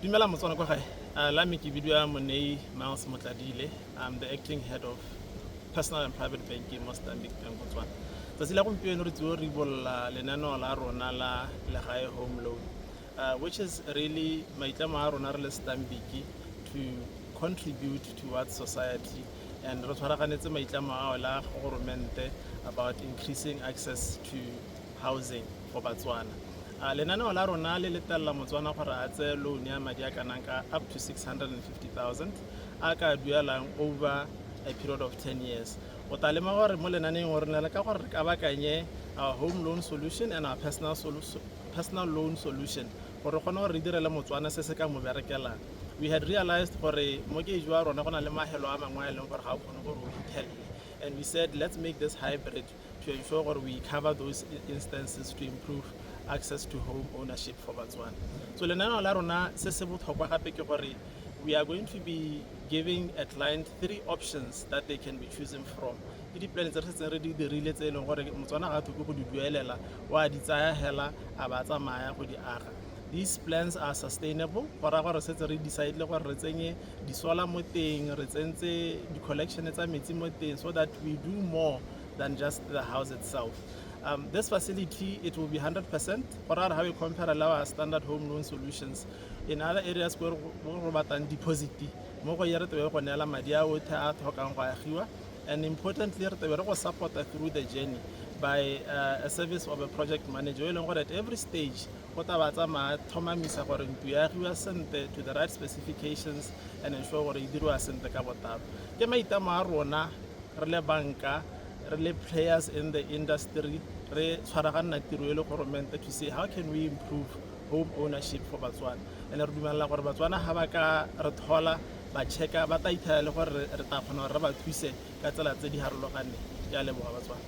Dumela Motswana kwa gae. La me ke bidiwa Monei Miles Motladile. I'm the acting head of personal and private banking mo Stanbic Bank Botswana. Tsatsi la gompieno re tsio re bolola lenaneo la rona la Legae Home Loan, which is really maitlamo a rona re le Stanbic to contribute towards society, and re tshwaraganetse maitlamo ao la goromente about increasing access to housing for Batswana. Lenaneo la rona le letella Motswana gore a tseye loan ya madi a kanang ka up to 650,000 a ka duelang over a period of 10 years. O tla lemoga gore mo lenaneng re na le ka gore re kabakanye our home loan solution and our personal loan solution gore re kgone gore re direle Motswana se se ka mo berekelang. We had realized gore mortgage wa rona go na le mahelo a mangwe a e leng gore ga o kgone gore o fitlhelele, and we said, let's make this hybrid to ensure gore we cover those instances to improve access to home ownership for Batswana. So lenaneo la rona, se se botlhokwa gape ke gore we are going to be giving a client three options that they can be choosing from. Ke di-plan tse re setseng re di dirile tse e leng gore Motswana ga a tlhoke go di duelela, o a di tsaya hela a ba tsamaya go di aga. These plans are sustainable, go raya gore setse re decide gore re tsenye di-solar mo teng, re tsentse di-collection tsa metsi mo teng, so that we do more than just the house itself. This facility, it will be 100%. Go raya gore ha we compare le our standard home loan solutions in other areas ko re batlang deposit, mo go ye re tebe go neela madi a otlhe a tlhokang go agiwa. And importantly, re tebe re go supporta through the journey by a service of a project manager e leng gore at every stage go tla ba tsamaya tlhomamisa gore ntlo e agiwa sentle to the right specifications and ensure gore e diriwa sentle ka botlalo. Ke maitlamo a rona re le banka, re le players in the industry, re tshwaraganna tiro e le goromente to see how can we improve home ownership for Batswana. And re dumelela gore Batswana ga ba ka re thola ba checka, ba tla ithela le gore re tla kgona gore re ba thuse ka tsela tse di harologaneng. Ke a leboga, Batswana.